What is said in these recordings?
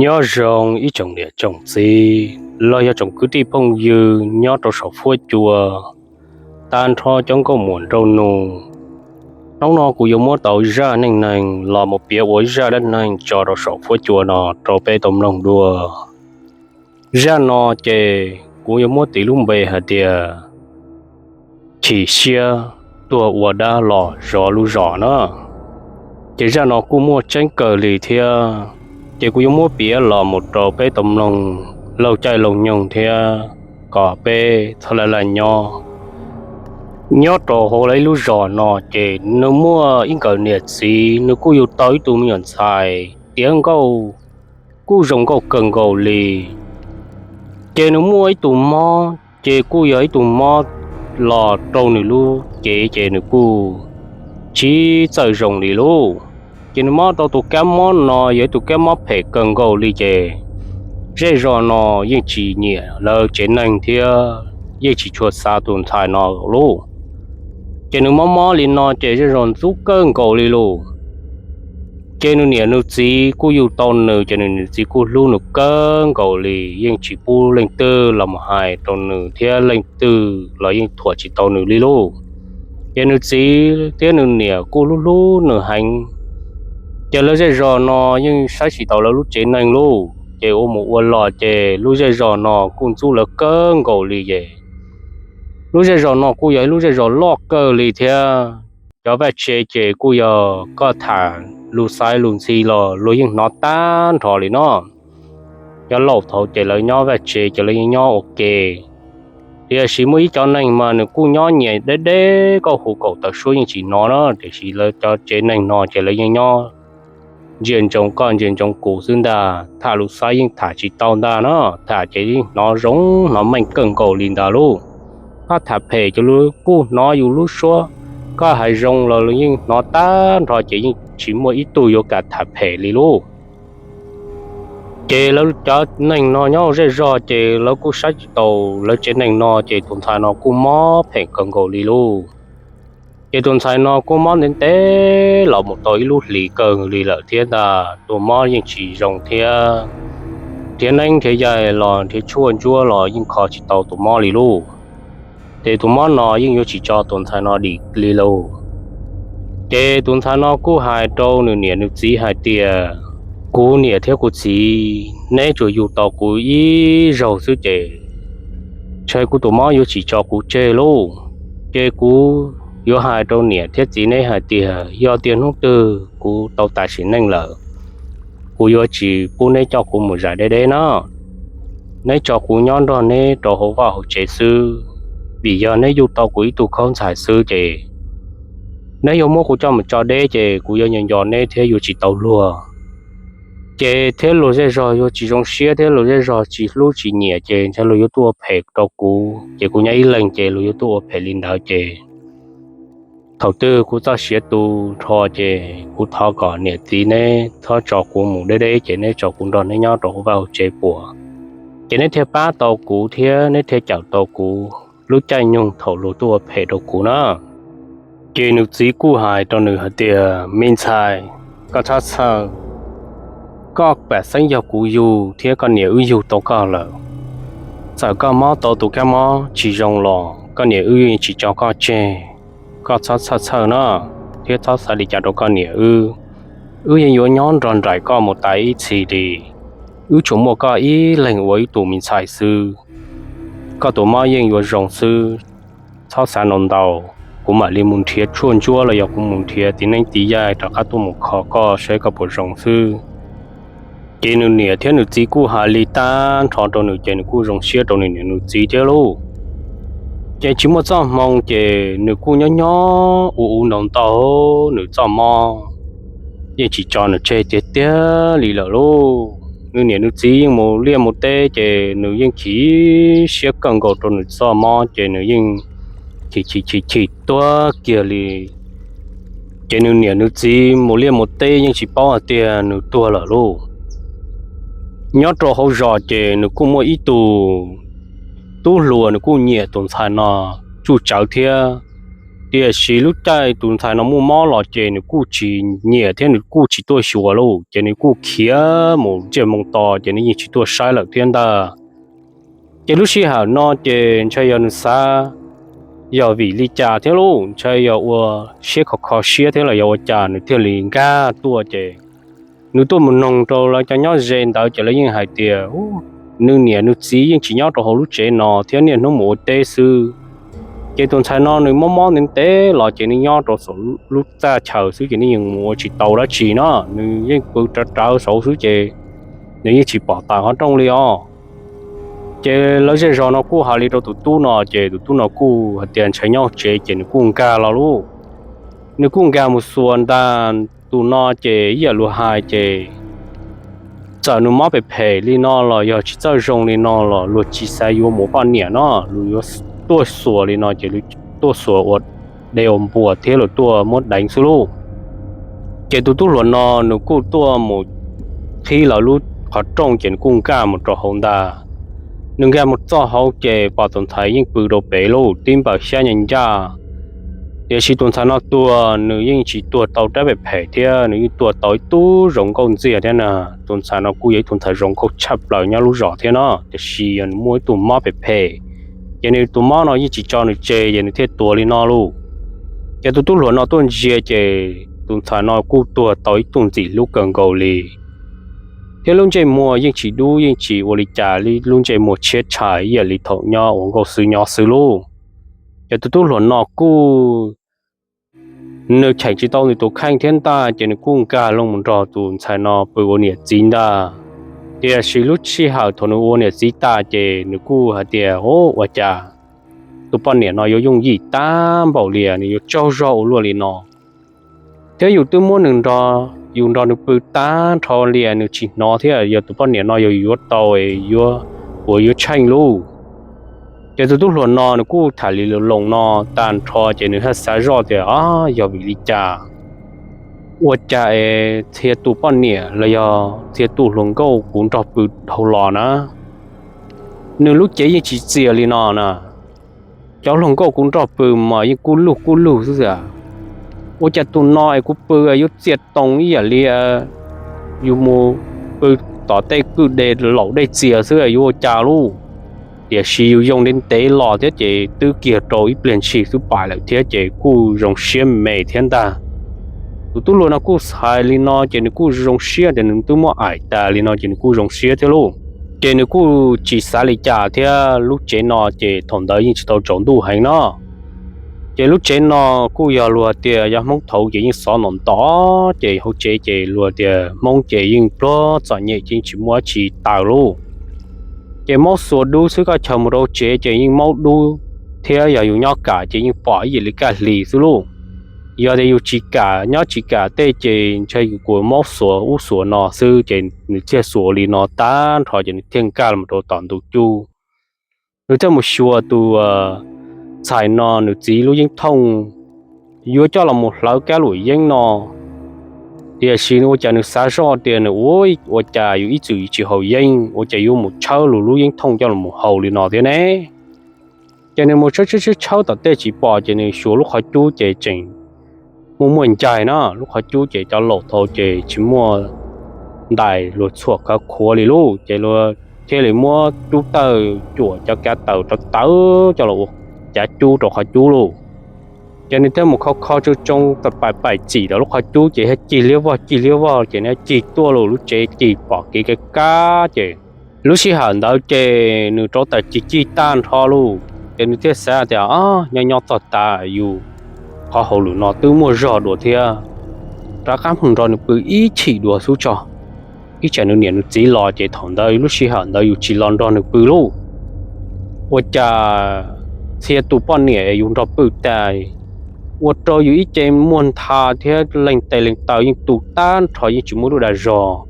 Nyob zoo ib tsoom niam tsoom txiv los yog tsoom kwv tij phooj ywg nyob rau saum huab cua, tag nrho cov nkauj muam nraug nus. Hnub no kuv yuav muab tau zaj neej neeg los mus piav ua zaj dab neeg tso rau saum huab cua no rau peb tau mloog dua. Zaj no ces kuv yuav muab tis lub npe hais tias chim siab tuag ua dab los zov lub zos na. Ces zaj no kuj muaj tseeb kawg li thiab, ces kuv yuav muab piav los mus rau peb tau mloog laug caij laug nyoog thiab kom peb txhob laj laj nyob. Nyob rau hauv lawv ib lub zos no ces nws muaj ib nkawm niam txiv, nws kuj yug tau ib tug me nyuam ntxhais tiav nkauj, kuj zoo nkauj kawg nkaus li. Ces nws muaj ib tug mob, ces kuj yog ib tug mob los rau nws lub cev ces nws kuj tsis txawj zoo li lauj. Ces nws mob rau tus kab mob no yog ib tug kab mob phem kawg nkaus li ces zej zos no yeej tsis nyiam lawv tsev neeg thiab yeej tsis tshua xav tus ntxhais no lauj. Ces nws mob mob li no ces zej zos ntxub kawg nkaus li lauj. Ces nws niam nws txiv kuj yug tau nws ces nws niam txiv kuj hlub nws kawg nkaus li, yeej tsis pub leej twg los mus hais rau nws thiab leej twg los yeej thuam tsis tau nws li lauj. Ces nws txiv thiab nws niam kuj hlub hlub nws heev. Ces lawv zej zos no yeej saib tsis taus lawv lub tsev neeg lauj, ces ua mus ua los ces lub zej zos no kuj ntxub lawv kawg nkaus li ces lub zej zos no kuj yog ib lub zej zos loj kawg li thiab. Cov vaj tse ces kuj yog koj tham lus xaiv lus ntxhi los luag yeej hnov tag nrho li no. Cov laus thaum ub ces lawv nyob vaj tse ces lawv yeej nyob ua ke, tiam sis muaj ib cov neeg mas nws kuj nyob nyias deb deb, koj hu kaum tawm suab yeej tsis hnov na, tiam sis lawv cov tsev neeg no ces lawv yeej nyob ntsia ntsoov koj ntsia ntsoov kuv xwb ntag, tham lus xaiv yeej tham tsis tau ntag na, tham ces yeej hnov zoo hnov meej kawg nkaus li ntag lauj. Koj tham phem ces luag kuj hnov yus lub suab, koj hais zoo los luag yeej hnov tag nrho ces yeej tsis muaj ib tug yuav kam tham phem li lauj. Ces lawv cov neeg no nyob zej zog ces lawv kuj saib tsis taus lawv tsev neeg no ces tus ntxhais no kuj mob phem kawg nkaus li lauj. Ces tus ntxhais no kuj mob ntev ntev los mus tau ib lub hlis kawg li lawm thiab ntag, tus mob yeej tsis zoo thiab, nrhiav neeb nrhiav yaig los nrhiav tshuaj ntsuab los yeej kho tsis tau tus mob li lauj. Ces tus mob no yeej yuav tsis tso tus ntxhais no dim li lauj. Ces tus ntxhais no kuj hais rau nws niam nws txiv hais tias, kuv niam thiab kuv txiv, neb tsuas yug tau kuv ib zaug xwb ces ntshe kuv tus mob yuav tsis tso kuv tseg lauj. Ces kuv yuav hais rau niam thiab txiv neb hais tias yog tias hnub twg kuv tau tas sim neej lawm, kuv yuav tsis pub neb coj kuv mus zais deb deb na. Neb tso kuv nyob nrog neb rau hauv vaj hauv tsev xwb, vim yog neb yug tau kuv ib tug khaub ntxhais xwb ces neb yuav muab kuv coj mus tso deb ces kuv yuav nco nco neb thiab yuav tsis tau luag. Ces thiab luag zej zog yuav tsis zoo siab thiab luag zej zog tsis hlub tsis nyiam ces ntshe luag yuav tuaj ua phem rau kuv ces kuv nyob ib leeg ces luag yuav tuaj ua phem li ntawd ces thaum twg kuv txoj sia tu nrho ces kuv thov kom niam txiv neb txhob tso kuv mus deb deb ces neb tso kuv nrog neb nyob rau hauv vaj hauv tsev puas, ces neb thiaj pab tau kuv thiab neb thiaj cawm tau kuv lub caij nyoog thaum luag tuaj ua phem rau kuv na. Ces nws txiv kuj hais rau nws hais tias, me ntxhais, koj txhob txhawj, koj pam xeeb yog kuv yug thiab koj niam wb yug tau koj lawm. Txawm koj mob tau tus kab mob tsis zoo los koj niam wb yeej tsis tso koj tseg. Koj txhob txhawj txhawj na, thiab txhob xav li cas rau koj niam wb. Wb yeej yuav nyob nrog nraim koj mus tas ib txhis li. Wb tsuas muaj koj ib leeg ua ib tug me ntxhais xwb. Koj tus mob yeej yuav zoo xwb, txhob xav ntau ntau. Kuv mam li mus nrhiav tshuaj ntsuab los yog kuv mus nrhiav tiv neeb tiv yaig rov qab tuaj mus kho koj saib koj puas zoo xwb. Ces nws niam thiab nws txiv kuj hais li tag nrho rau nws ces nws kuj zoo siab rau nws niam nws txiv thiab lauj. Ces tsis muaj txoj hmoo ces nws kuj nyob nyob ua u ntau ntau, nws txoj mob yeej tsis tso nws tseg tiag tiag li lawm lauj. Nws niam nws txiv yeej mus liaj mus teb ces nws yeej chim siab kawg nkaus rau nws txoj mob ces nws yeej chim chim chim chim tuag kiag li. Ces nws niam nws txiv mus liaj mus teb yeej tsis paub hais tias nws tuag lawm lauj. Nyob rau hauv zos ces nws kuj muaj ib tug tub hluas, nws kuj nyiam tus ntxhais no tsuj tsawv thiab. Tiam sis lub caij tus ntxhais no muaj mob los ces nws kuj tsis nyiam thiab nws kuj tsis tuaj xyuas lauj, ces nws kuj khiav mus ntsiag moo to ces nws yeej tsis tuaj saib lawm thiab ntag. Ces lub sij hawm no ces ntshai yog nws xav yog vim li cas thiab lauj, ntshai yog ua siab kho kho siab thiab los yog ua cas nws thiaj li nkag tuaj ces nws tuaj mus noog rau lawv cov nyob ze ntawd ces lawv yeej hais tias nws niam nws txiv yeej tsis nyob rau hauv lub tsev no thiab niaj hnub mus ua teb xwb. Ces tus ntxhais no nws mob mob ntev ntev los ces nws nyob rau saum lub txaj chaw xwb ces nws yeej mus ua tsis tau dab tsi no, nws yeej pw rawv rawv saud xwb ces nws yeej tsis pom tawm qhov rooj li os. Ces lawv zej zos no kuj hais li rau tus tub no ces tus tub no kuj hais tias ntshai nyob tsev ces nws kuj nkag los lauj. Nws kuj nkag mus xuas ntag. Tus no ces ib yam luag hais ces txawm nws mob phem phem li no los yog tsis txawj zoo li no los luag tsis xav yuav mus ua poj niam no, luag yuav tuaj xuas li no ces tuaj xuas ua dej ua npua thiab luag tuaj muab deev xwb lauj. Ces tus tub hluas no nws kuj tuaj mus qhib lawv lub qhov rooj ces nws kuj nkag mus rau hauv ntag. Nws nkag mus txog hauv ces pom tus ntxhais yeej pw rau pem lauj, tib npaws xyab ncaj ncaj. Tiam sis tus ntxhais no tuag nws yeej tsis tuag tau rab phem phem thiab, nws yeej tuag tau ib tug zoo nkauj ntxiag thiab na. Tus ntxhais no kuj yog ib tug ntxhais zoo nkauj tshaj plaws nyob lub zos thiab no, tiam sis yog nws muaj ib tug mob phem phem, ces nws tus mob no yeej tsis tso nws tseg ces nws thiaj tuag li no lauj. Ces tus tub hluas no tuaj ntsia ces tus ntxhais no kuj tuag tau ib tug ntxim hlub kawg nkaus li, thiab lub ntsej muag yeej tsis dub yeej tsis ua li cas li, lub ntsej muag tshiab tshais ib yam li thaum nyob ua nkauj xwb nyob xwb lauj. Ces tus tub hluas no kuj, nws cheem tsis tau nws tus kheej thiab ntag ces nws kuj nkag loo mus nrog tus ntxhais no pw ua niam txiv ntag. Tiam sis lub sij hawm thaum nws ua niam txiv tas ces nws kuj hais tias, Ua cas tus poj niam no yuav yooj yim tag npaum li, nws yuav tsaug zog ua luaj li no? Thiab yus twb muab nws nrog, yus nrog nws pw tag nrho li nws tsis hnov thiab, yog tus poj niam no yog yuav tau, yuav, uas yuav tsheej lauj. Ces tus tub hluas no nws kuj tham li lus loo no tag nrho ces nws thiaj xav zoj tias, Yog vim li cas, ua cas es txhia tus poj niam los yog txhia tus hluas nkauj kuv nrog pw dhau los na, nws lub cev yeej tsis txias li no na? Cov hluas nkauj kuv nrog pw mas yeej kub lug kub lug xwb xwb. Ua cas tus no es kuv pw yuav txias toos ib yam li yus mus pw tom tej kwj deg laum dej txias xwb, yuav ua cas lauj? Tiam sis yus yoo ntev ntev los thiab ces twb kiag rau ib pliag ntshis xwb pais lawm thiab ces kuj zoo siab me thiab ntag. Tus tub hluas no kuj xav li no ces nws kuj zoo siab tias nws twb muab aim tas li no ces nws kuj zoo siab thiab lauj. Ces nws kuj tsis xav li cas thiab, lub tsev no ces thaum ntawd yeej tsis tau tsaus ntuj heev no. Ces lub tsev no kuj yog luag tias yog Hmoob thaud ces yeej xov ntom ntom, ces hauv tsev ces luag tias Hmoob ces yeej pluag txom nyem ces yeej tsis muaj dab tsi taws lauj. Ces maub xuas dub xwb, koj chaws mus rau tsev ces yeej maub dub thiab, yog yus nyob kam ces yeej pom ib yam li kaj hlis xwb lauj. Yog tias yus tsis kam, nyob tsis kam tej ces ntshai yus kuas maub xuas ub xuas no xwb, ces nws thiaj xuas li no tag nrho ces nws thiaj nkag los rau tom ntug cub. Nws thiaj mus xyuas tus ntxhais no nws txiv lub yeeb thooj, yuav coj los mus hlawv kab luam yeeb no. Tiam sis ua cas nws xav zoj tias nws ua, ua cas yus ib txwm tsis haus yeeb, ua cas yuav mus tshawb luag lub yeeb thooj coj los mus haus li no thiab ne? Ces nws mus tshawb tshawb tshawb tshawb tom tej tsis pom ces nws xyuas lub qhov cub ces tseem muaj muaj ncaig na, lub qhov cub ces cov laus thaud ces tsis muaj ntais luag txhuam khav khuav li lauj, ces luag thiaj li muab cub tawg cuam cov kav taws rau tawv coj los ua cav cub rau qhov cub lauj. Ces nws thiaj mus kho kho tsoo tsoo paim paim txim rau lub qhov cub ces thiaj cig liab vog cig liab vog ces nws thiaj cig tuaj lauj, lub tsev cig pom kev kab kab ces lub sij hawm ntawd ces nws rauv taws cig cig tag nrho lauj, ces nws thiaj xav tias, Nyob nyob txog tas yus qhov hauj lwm no twb muaj zog dua thiab, rov qab mus nrog nws pw ib chim dua xwb tso. Ib tsam nws niam nws txiv los ces thaum ntawd lub sij hawm ntawd yus tsis los nrog nws pw lauj. Ua cas txhia tus poj niam yus nrog pw tas, ua rau yus ib ce muag ntha thiab leeg tes leeg taw yeej tu tag nrho yeej tsis muaj lub dag zog.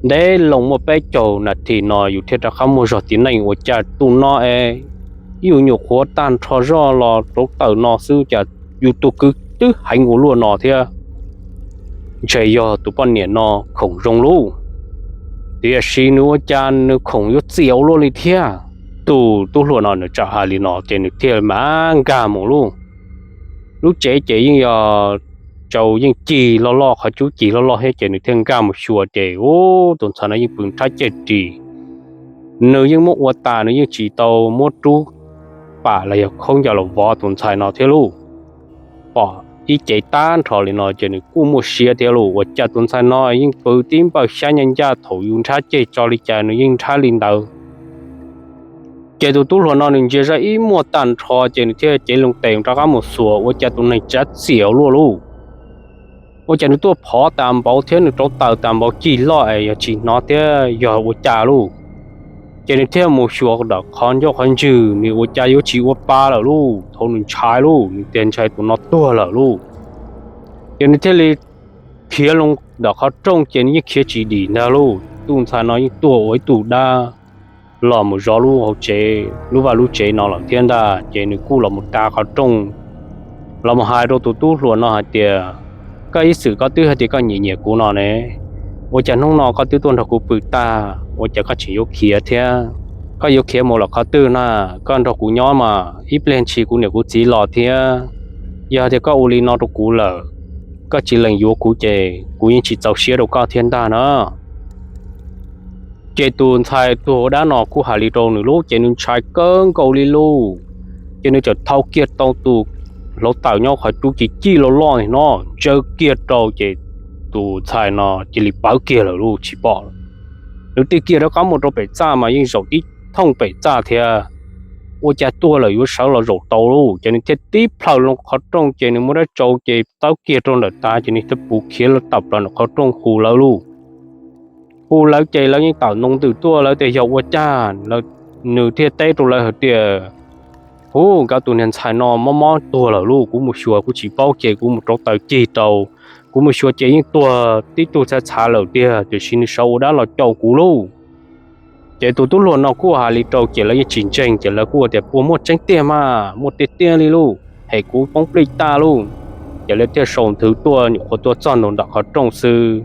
Ntev loo muaj peb caug nas this no yus thiaj rov qab muaj zog tiv neej, ua cas tus no es yus nyuam qhuav tag nrho zog los rauv taws no xwb cas yus tus kwv twb heev ua luaj no thiab. Ntshe yog tus poj niam no khoom zoo lauj, tiam sis nws ua cas nws khoom yuav txias ua luaj li thiab. Tus tub hluas no nws txawm hais li no ces nws thiaj mam nkag mus lauj. lub tsev ces yeej yog tsau yeej cig loj loj, qhov cub cig loj loj thiab ces nws thiaj nkag mus xyuas ces ub, tus ntxhais no yeej pw nrhab ceg ris. Nws yeej muab ua tas, nws yeej tsis tau muab rub pam los yog khaub ncaws los vov tus ntxhais no thiab lauj. Pom ib cev tag nrho li no ces nws kuj muaj siab thiab lauj, ua cas tus ntxhais no yeej pw tib npawj xyab ncaj ncaj, thaum yus nrhab ceg tso li cas nws yeej nrhab li ntawd. Ces tus tub hluas no nws ntsia zoj ib muag tag nrho ces nws thiaj cev loo tes rov qab mus xyuas, ua cas tus neeg tsav txiam luaj lauj. Ua cas nws tuaj phov tas npaum thiab nws rauv taws tas npaum cig loj es yog tsis hnov thiab yog ua cas lauj. Ces nws thiaj mus xyuas ntawm qhov ncauj qhov ntswg, nws ua cas yuav tsis ua pa lawm lauj, thaum nws ntshai lauj, nws tias ntshai tus no tuag lawm lauj. Ces nws thiaj li khiav loo ntawm qhov rooj ces nws yeej khiav tsis dim ntag lauj, tus ntxhais no yeej tuag ua ib tug dab los mus zov lub hauv tsev, lub vaj lub tsev no lawm thiab ntag. Ces nws kuj los mus da qhov rooj, los mus hais rau tus tub hluas no hais tias, koj ib txwm koj twb hais tias koj nyiam nyiam kuv no ne, ua cas hnub no koj twb tuaj nrog kuv pw tag, ua cas koj tseem yuav khiav thiab? Koj yuav khiav mus lawm qhov twg na? Koj nrog kuv nyob mas ib pliag ntshis kuv niam kuv txiv los thiab. Yog tias koj ua li no rau kuv lawm, koj tsis lees yuav kuv ces kuv yeej tsis txaus siab rau koj thiab ntag na. Ces tus ntxhais tuag ua dab no kuj hais li rau nws lauj, ces nws ntshai kawg nkaus li lauj. Ces nws txawm thau kiag tau tus hluav taws nyob qhov cub cig cig loj loj no ntsaws kiag rau ces tus ntxhais no cia li pawv kiag lawm lauj, tsis pom. Nws tig kiag rov qab mus rau pem txaj mas yeej zaum tib thooj pem txaj thiab, ua cas tuag lawm yuav sawv los zaum tau lauj. Ces nws thiaj tib plhaws loo qhov rooj ces nws muab dab tsau ces tawb kiag rau ntawm tav ces nws thiaj puv khiav tawm plaws ntawm qhov rooj hu lawv lauj. Hu lawv ces lawv yeej tawm ntoo ntws tuaj, lawv tias yog ua cas, nws thiaj teb rau lawv hais tias, hu, nkawd tus niag ntxhais no mob mob tuag lawm lauj, kuv mus xyuas kuv tsis paub ces kuv mus rauv taws cig rau, kuv mus xyuas ces yeej tuag tib tug txhav txhav lawm tiag, tiam sis nws sawv ua dab los caum kuv lauj. Ces tus tub hluas no kuj hais li rau ces lawv yeej tsis ntseeg ces lawv kuj tias puas muaj tseeb tiag mas, muaj tiag tiag li lauj, hem kuv poob plig tag lauj. Ces lawv thiaj sau nthwv tuaj, nyuam qhuav tuaj txog ntua ntawm qhov rooj xwb,